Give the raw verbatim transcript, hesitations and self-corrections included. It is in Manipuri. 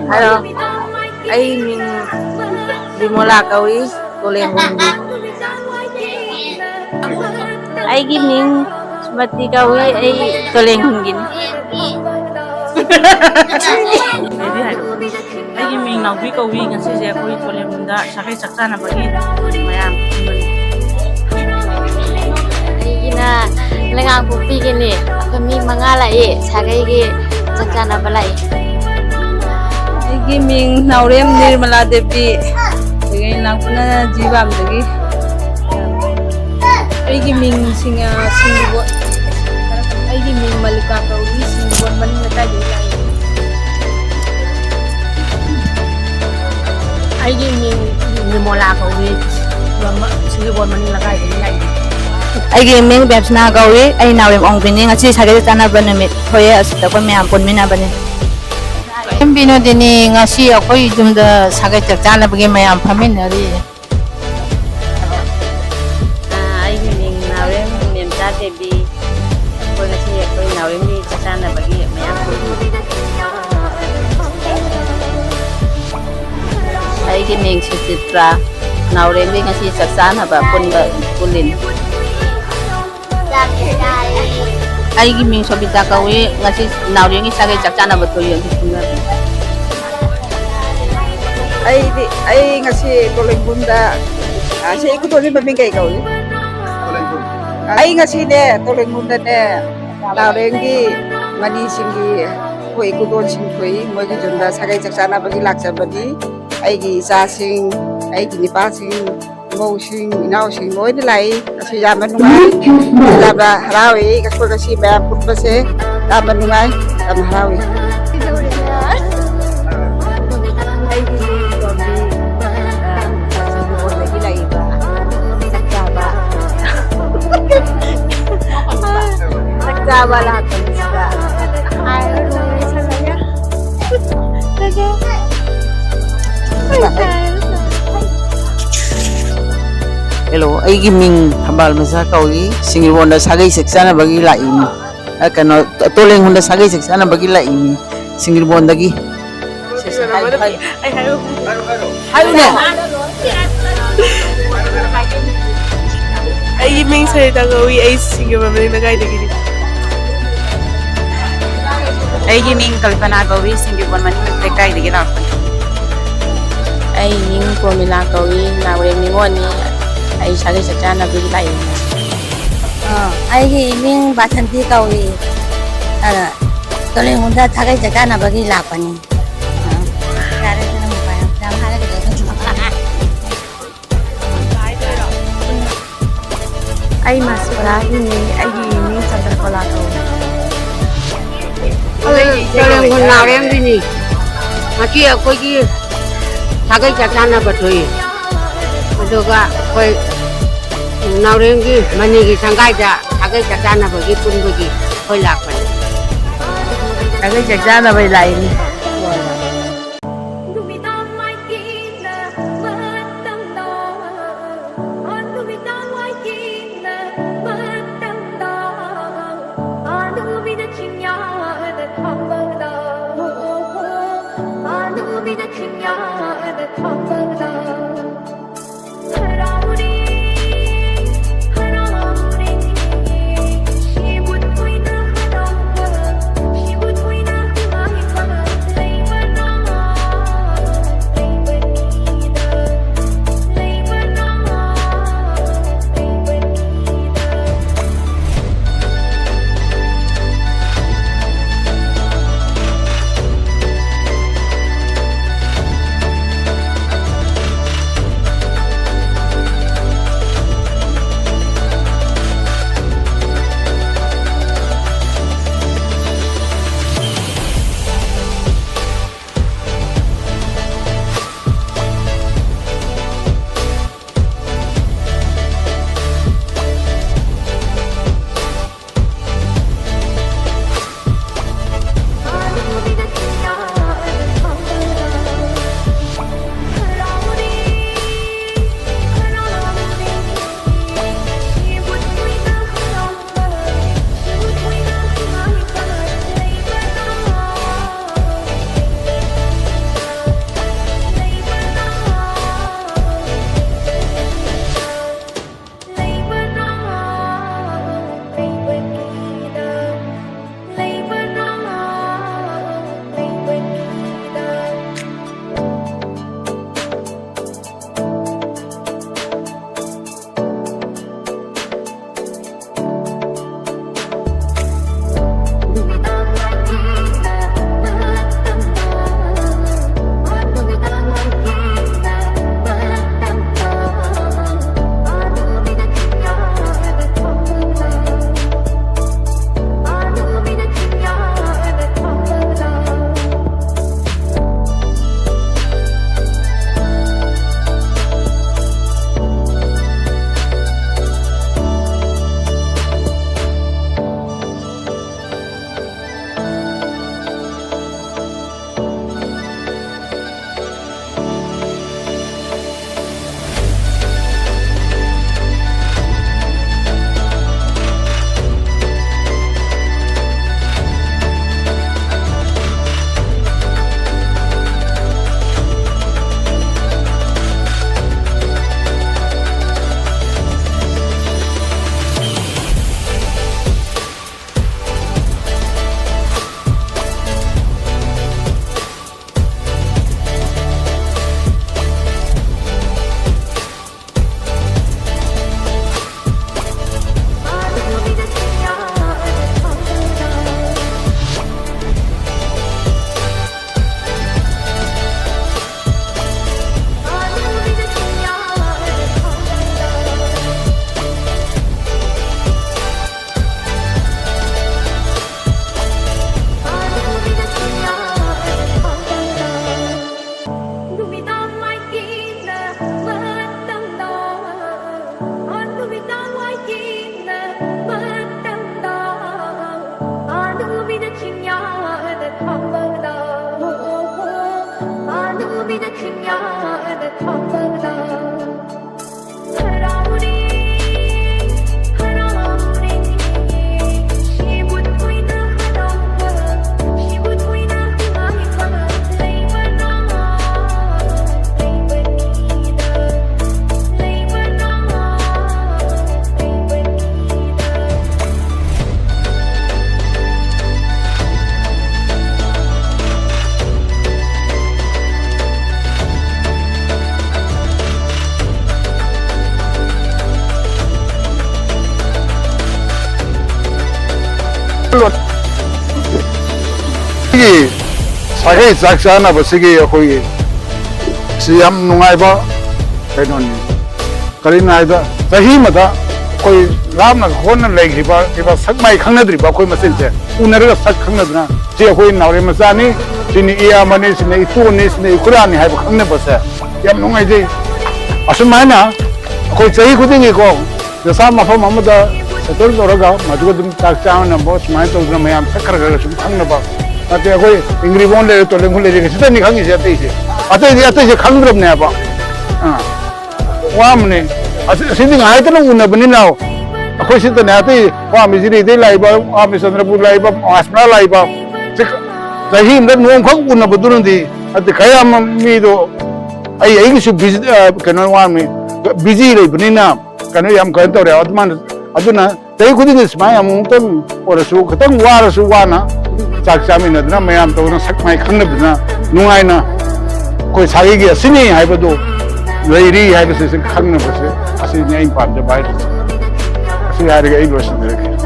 ꯍꯥꯏꯔꯣ꯫ ꯑꯩ ꯃꯤꯡ ꯕꯤꯃꯣꯂꯥ ꯀꯧꯏ, ꯇꯣꯂꯦꯡꯕꯝꯒꯤ꯫ ꯑꯩꯒꯤ ꯃꯤꯡ ꯁꯨꯃꯇꯤ ꯀꯧꯏ, ꯑꯩ ꯇꯣꯂꯦꯡꯕꯝꯒꯤꯅꯤ꯫ ꯑꯩꯗꯤ ꯍꯥꯏꯔꯛꯑꯣ꯫ ꯑꯩꯒꯤ ꯃꯤꯡ ꯅꯥꯎꯕꯤ ꯀꯧꯏ꯫ ꯉꯁꯤꯁꯦ ꯑꯩꯈꯣꯏ ꯇꯣꯂꯦꯡꯕꯝꯗ ꯁꯥꯒꯩ ꯆꯥꯛ ꯆꯥꯅꯕꯒꯤ ꯃꯌꯥꯝ ꯄꯨꯟꯕꯅꯤ꯫ ꯑꯩꯒꯤꯅ ꯂꯩꯉꯥꯡꯄꯣꯛꯄꯤꯒꯤꯅꯤ꯫ ꯑꯩꯈꯣꯏ ꯃꯤ ꯃꯉꯥ ꯂꯥꯛꯏ, ꯁꯥꯒꯩꯒꯤ ꯆꯥꯛ ꯆꯥꯅꯕ ꯂꯥꯛꯏ꯫ ꯑꯩꯒꯤ ꯃꯤꯡ ꯅꯥꯎꯔꯦꯝ ꯅꯤꯔꯃꯂꯥ ꯗꯦꯕꯤ꯫ ꯑꯗꯒꯤ ꯑꯩ ꯂꯥꯡꯄꯅ ꯖꯤꯔꯤꯕꯥꯝꯗꯒꯤ꯫ ꯑꯩꯒꯤ ꯃꯤꯡ ꯁꯤꯡ-, ꯑ, ꯁꯤꯡꯕꯣ-, ꯑꯩꯒꯤ ꯃꯤꯡ ꯃꯜꯂꯤꯀꯥ ꯀꯧꯏ, ꯁꯤꯡꯕꯣꯟ ꯃꯅꯤꯡ ꯂꯩꯀꯥꯏꯗꯒꯤ ꯂꯥꯛꯏ꯫ ꯑꯩꯒꯤ ꯃꯤꯡ ꯅꯤꯃꯣꯂꯥ ꯀꯧꯏ, ꯁꯤꯡꯕꯣꯟ ꯃꯅꯤꯡ ꯂꯩꯀꯥꯏꯗꯒꯤ ꯂꯥꯛꯏ꯫ ꯑꯩꯒꯤ ꯃꯤꯡ ꯕꯦꯝꯁꯅꯥ ꯀꯧꯏ, ꯑꯩ ꯅꯥꯎꯔꯦꯝ ꯑꯣꯡꯕꯤꯅꯤ꯫ ꯉꯁꯤ ꯁꯥꯒꯩ ꯆꯥꯅꯕ ꯅꯨꯃꯤꯠ ꯊꯣꯛꯑꯦ, ꯑꯁꯤꯗ ꯑꯩꯈꯣꯏ ꯃꯌꯥꯝ ꯄꯨꯟꯃꯤꯟꯅꯕꯅꯤ꯫ ꯑꯩ ꯕꯤꯅꯣꯗꯤꯅꯤ, ꯉꯁꯤ ꯑꯩꯈꯣꯏ ꯌꯨꯝꯗ ꯁꯥꯒꯩ ꯆꯥꯛ ꯆꯥꯅꯕꯒꯤ ꯃꯌꯥꯝ ꯐꯝꯃꯤꯟꯅꯔꯤ꯫ ꯑꯥ, ꯑꯩꯒꯤ ꯃꯤꯡ ꯅꯥꯎꯔꯦꯝ ꯃꯦꯝꯆꯥ ꯗꯦꯕꯤ꯫ ꯑꯩꯈꯣꯏ ꯉꯁꯤ ꯑꯩꯈꯣꯏ ꯅꯥꯎꯔꯦꯝꯒꯤ ꯆꯥꯛ ꯆꯥꯅꯕꯒꯤ ꯃꯌꯥꯝ ꯄꯨꯜꯂꯤ꯫ ꯑꯩꯒꯤ ꯃꯤꯡ ꯁꯨꯆꯤꯇ꯭ꯔꯥ꯫ ꯅꯥꯎꯔꯦꯝꯒꯤ ꯉꯁꯤ ꯆꯥꯛ ꯆꯥꯅꯕ ꯄꯨꯟꯕ ꯄꯨꯜꯂꯤꯅꯤ꯫ ꯑꯩꯒꯤ ꯃꯤꯡ ꯁꯣꯕꯤꯇꯥ ꯀꯧꯏ꯫ ꯉꯁꯤ ꯅꯥꯎꯔꯦꯝꯒꯤ ꯁꯥꯒꯩ ꯆꯥꯛ ꯆꯥꯅꯕ ꯊꯣꯛꯏ꯫ ꯑꯩꯗꯤ, ꯑꯩ ꯉꯁꯤ ꯇꯣꯂꯦꯡꯕꯨꯡꯗ, ꯑ, ꯁꯤ ꯏꯀꯨꯇꯣꯟꯒꯤ ꯃꯃꯤꯡ ꯀꯩ ꯀꯧꯏ? ꯑꯩ ꯉꯁꯤꯅꯦ, ꯇꯣꯂꯦꯡꯕꯨꯡꯗꯅꯦ, ꯅꯥꯎꯔꯦꯝꯒꯤ ꯃꯅꯤꯁꯤꯡꯒꯤ ꯑꯩꯈꯣꯏ ꯏꯀꯨꯇꯣꯟꯁꯤꯡ ꯊꯣꯛꯏ, ꯃꯣꯏꯒꯤ ꯌꯨꯝꯗ ꯁꯥꯒꯩ ꯆꯥꯛ ꯆꯥꯅꯕꯒꯤ ꯂꯥꯛꯆꯕꯅꯤ꯫ ꯑꯩꯒꯤ ꯏꯆꯥꯁꯤꯡ, ꯑꯩꯒꯤ ꯅꯨꯄꯥꯁꯤꯡ, ꯃꯧꯁꯤꯡ, ꯏꯅꯥꯎꯁꯤꯡ ꯂꯣꯏꯅ ꯂꯥꯛꯏ꯫ ꯉꯁꯤ ꯌꯥꯝꯅ ꯅꯨꯡꯉꯥꯏ, ꯌꯥꯝꯅ ꯍꯔꯥꯎꯏ꯫ ꯑꯩꯈꯣꯏ ꯉꯁꯤ ꯃꯌꯥꯝ ꯄꯨꯟꯕꯁꯦ ꯌꯥꯝꯅ ꯅꯨꯡꯉꯥꯏ, ꯌꯥꯝꯅ ꯍꯔꯥꯎꯏ꯫ ꯑꯩꯒꯤ ꯃꯤꯡ ꯇꯣꯝꯕꯤ, ꯑ, ꯁꯤꯡꯖꯃꯩꯗꯒꯤ ꯂꯥꯛꯏꯕ꯫ ꯆꯥꯛ ꯆꯥꯕ꯫ ꯆꯥꯛ ꯆꯥꯕ ꯂꯥꯛꯄꯅꯤꯗ꯫ ꯍꯦꯜꯂꯣ, ꯑꯩꯒꯤ ꯃꯤꯡ ꯊꯝꯕꯥꯜ ꯃꯆꯥ ꯀꯧꯏ꯫ ꯁꯤꯡꯖꯃꯩꯗ ꯁꯥꯒꯩ ꯆꯥꯛ ꯆꯥꯅꯕꯒꯤ ꯂꯥꯛꯏꯅꯤ꯫ ꯑ, ꯀꯩꯅꯣ, ꯇꯣꯂꯦꯡꯕꯨꯡꯗ ꯁꯥꯒꯩ ꯆꯥꯛ ꯆꯥꯅꯕꯒꯤ ꯂꯥꯛꯏꯅꯤ, ꯁꯤꯡꯖꯃꯩꯗꯒꯤ꯫ ꯑꯩ ꯍꯥꯏꯌꯨ꯫ ꯍꯥꯏꯌꯨꯅꯦ꯫ ꯑꯩꯒꯤ ꯃꯤꯡ ꯁꯔꯤꯇꯥ ꯀꯧꯏ꯫ ꯑꯩ ꯁꯤꯡꯖꯃꯩ ꯃꯅꯤꯡ ꯂꯩꯀꯥꯏꯗꯒꯤꯅꯤ꯫ ꯑꯩꯒꯤ ꯃꯤꯡ ꯀꯜꯄꯅꯥ ꯀꯧꯏ, ꯁꯤꯡꯖꯃꯩ ꯃꯅꯤꯡ ꯂꯩꯀꯥꯏꯗꯒꯤ ꯂꯥꯛꯄꯅꯤ꯫ ꯑꯩ ꯃꯤꯡ ꯄ꯭ꯔꯣꯃꯤꯂꯥ ꯀꯧꯏ, ꯅꯥꯎꯔꯦꯝ ꯅꯤꯉꯣꯜꯅꯤ꯫ ꯑꯩ ꯁꯥꯒꯩ ꯆꯞ ꯆꯥꯅꯕꯒꯤ ꯂꯥꯛꯏꯅꯤ꯫ ꯑꯩꯒꯤ ꯏꯃꯤꯡ ꯕꯥꯁꯟꯇꯤ ꯀꯧꯏ꯫ ꯑꯗ ꯇꯣꯂꯦꯡꯒꯣꯟꯗ ꯁꯥꯒꯩ ꯆꯥꯛ ꯆꯥꯅꯕꯒꯤ ꯂꯥꯛꯄꯅꯤ꯫ ꯑꯩ ꯃꯁꯨꯔꯥꯒꯤꯅꯤ꯫ ꯑꯩꯒꯤ ꯏꯃꯤꯡ ꯆꯟꯗ꯭ꯔꯀꯣꯂꯥ ꯀꯧꯏ꯫ ꯇꯣꯂꯦꯡꯒꯣꯟ ꯅꯥꯎꯔꯦꯝꯒꯤꯅꯤ꯫ ꯉꯁꯤ ꯑꯩꯈꯣꯏꯒꯤ ꯁꯥꯒꯩ ꯆꯥꯛ ꯆꯥꯅꯕ ꯊꯣꯛꯏ꯫ ꯑꯗꯨꯒ ꯑꯩꯈꯣꯏ ꯅꯥꯎꯔꯦꯝꯒꯤ ꯃꯅꯤꯒꯤ ꯁꯪꯒꯥꯏꯗ ꯁꯥꯒꯩ ꯆꯥꯛ ꯆꯥꯅꯕꯒꯤ ꯄꯨꯟꯕꯒꯤ ꯑꯩꯈꯣꯏ ꯂꯥꯛꯄꯅꯤ꯫ ꯁꯥꯒꯩ ꯆꯥꯛ ꯆꯥꯅꯕ ꯂꯥꯛꯏꯅꯤ꯫ ꯅꯨꯃꯤꯗꯥꯡ ꯋꯥꯏꯒꯤꯅ ꯃꯇꯝꯗ, ꯅꯨꯃꯤꯗꯥꯡ ꯋꯥꯏꯒꯤꯅ ꯃꯇꯝꯗ, ꯅꯨꯃꯤꯅ ꯆꯤꯡꯌꯥꯗ ꯊꯥꯡꯕꯗ, ꯅꯨꯃꯤꯅ ꯆꯤꯡꯌꯥꯗ ꯊꯥꯡꯕꯗ꯫ ꯁꯤꯒꯤ ꯁꯥꯒꯩ ꯆꯥꯛ ꯆꯥꯅꯕꯁꯤꯒꯤ ꯑꯩꯈꯣꯏꯒꯤ ꯁꯤ ꯌꯥꯝ ꯅꯨꯡꯉꯥꯏꯕ ꯀꯩꯅꯣꯅꯤ꯫ ꯀꯔꯤꯅꯣ ꯍꯥꯏꯕꯗ, ꯆꯍꯤ ꯑꯃꯗ ꯑꯩꯈꯣꯏ ꯂꯥꯞꯅ ꯍꯣꯠꯅ ꯂꯩꯈ꯭ꯔꯤꯕ, ꯁꯛ ꯃꯥꯏ ꯈꯪꯅꯗ꯭ꯔꯤꯕ ꯑꯩꯈꯣꯏ ꯃꯁꯦꯟꯁꯦ ꯎꯅꯔꯒ ꯁꯛ ꯈꯪꯅꯗꯅ, ꯁꯤ ꯑꯩꯈꯣꯏ ꯅꯥꯎꯔꯦꯝ ꯃꯆꯥꯅꯤ, ꯁꯤꯅꯤ ꯏꯌꯥꯝꯕꯅꯤ, ꯁꯤꯅꯤ ꯏꯇꯨꯅꯤ, ꯁꯤꯅꯤ ꯏꯈꯨꯔꯥꯅꯤ ꯍꯥꯏꯕ ꯈꯪꯅꯕꯁꯦ ꯌꯥꯝ ꯅꯨꯡꯉꯥꯏꯖꯩ꯫ ꯑꯁꯨꯃꯥꯏꯅ ꯑꯩꯈꯣꯏ ꯆꯍꯤ ꯈꯨꯗꯤꯡꯒꯤꯀꯣ ꯅꯁꯥ ꯃꯐꯝ ꯑꯃꯗ ꯁꯦꯇꯜ ꯇꯧꯔꯒ ꯃꯗꯨꯒ ꯑꯗꯨꯝ ꯆꯥꯛ ꯆꯥꯃꯤꯟꯅꯕ ꯁꯨꯃꯥꯏꯅ ꯇꯧꯗꯅ ꯃꯌꯥꯝ ꯁꯛ ꯈꯔ ꯈꯔ ꯁꯨꯝ ꯈꯪꯅꯕ ꯅꯠꯇꯦ꯫ ꯑꯩꯈꯣꯏ ꯏꯪꯒ꯭ꯔꯤꯕꯣꯟ ꯂꯩꯔꯦ, ꯇꯣꯂꯦꯡꯈꯨꯜ ꯂꯩꯔꯦ, ꯁꯤꯗꯅꯤ ꯈꯪꯉꯤꯁꯦ꯫ ꯑꯇꯩꯁꯦ, ꯑꯇꯩꯁꯦ ꯈꯪꯗ꯭ꯔꯕꯅꯦꯕ꯫ ꯑꯥ, ꯋꯥ ꯑꯃꯅꯦ꯫ ꯑꯁꯤ, ꯑꯁꯤꯗꯤ ꯉꯥꯏꯍꯥꯛꯇꯅ ꯎꯅꯕꯅꯤꯅ ꯑꯩꯈꯣꯏ ꯁꯤꯗꯅꯦ꯫ ꯑꯇꯩ ꯋꯥꯃꯤ ꯖꯤꯔꯤꯗꯩ ꯂꯥꯛꯏꯕ, ꯋꯥꯃꯤ ꯆꯟꯗ꯭ꯔꯄꯨꯔ ꯂꯥꯛꯏꯕ, ꯑꯁꯃꯔꯥ ꯂꯥꯛꯏꯕ, ꯁꯤ ꯆꯍꯤ ꯑꯃꯗ ꯅꯣꯡꯈꯛ ꯎꯅꯕꯗꯨꯅꯗꯤ ꯅꯠꯇꯦ꯫ ꯀꯌꯥꯝ ꯃꯤꯗꯣ ꯑꯩ, ꯑꯩꯒꯤꯁꯨ ꯕꯤꯖꯤ, ꯑ, ꯀꯩꯅꯣ ꯋꯥꯃꯤ, ꯕꯤꯖꯤ ꯂꯩꯕꯅꯤꯅ ꯀꯩꯅꯣ ꯌꯥꯝ ꯀꯩꯅꯣ ꯇꯧꯔꯦ꯫ ꯑꯗꯨꯃꯥꯏꯅ, ꯑꯗꯨꯅ ꯆꯍꯤ ꯈꯨꯗꯤꯡꯒꯤ ꯁꯨꯃꯥꯏꯅ ꯑꯃꯨꯛꯇꯪ ꯑꯣꯏꯔꯁꯨ, ꯈꯤꯇꯪ ꯋꯥꯔꯁꯨ ꯋꯥꯅ ꯆꯥꯛ ꯆꯥꯃꯤꯟꯅꯗꯅ, ꯃꯌꯥꯝ ꯇꯧꯗꯅ, ꯁꯛ ꯃꯥꯏ ꯈꯪꯅꯗꯅ, ꯅꯨꯡꯉꯥꯏꯅ ꯑꯩꯈꯣꯏ ꯁꯥꯒꯩꯒꯤ ꯑꯁꯤꯅꯤ ꯍꯥꯏꯕꯗꯨ ꯂꯩꯔꯤ ꯍꯥꯏꯕꯁꯤ ꯈꯪꯅꯕꯁꯦ, ꯑꯁꯤꯅꯤ ꯑꯩꯅ ꯄꯥꯝꯖꯕ ꯍꯥꯏꯕꯁꯦ꯫ ꯑꯁꯤ ꯍꯥꯏꯔꯒ ꯑꯩ ꯂꯣꯏꯁꯤꯟꯖꯔꯒꯦ꯫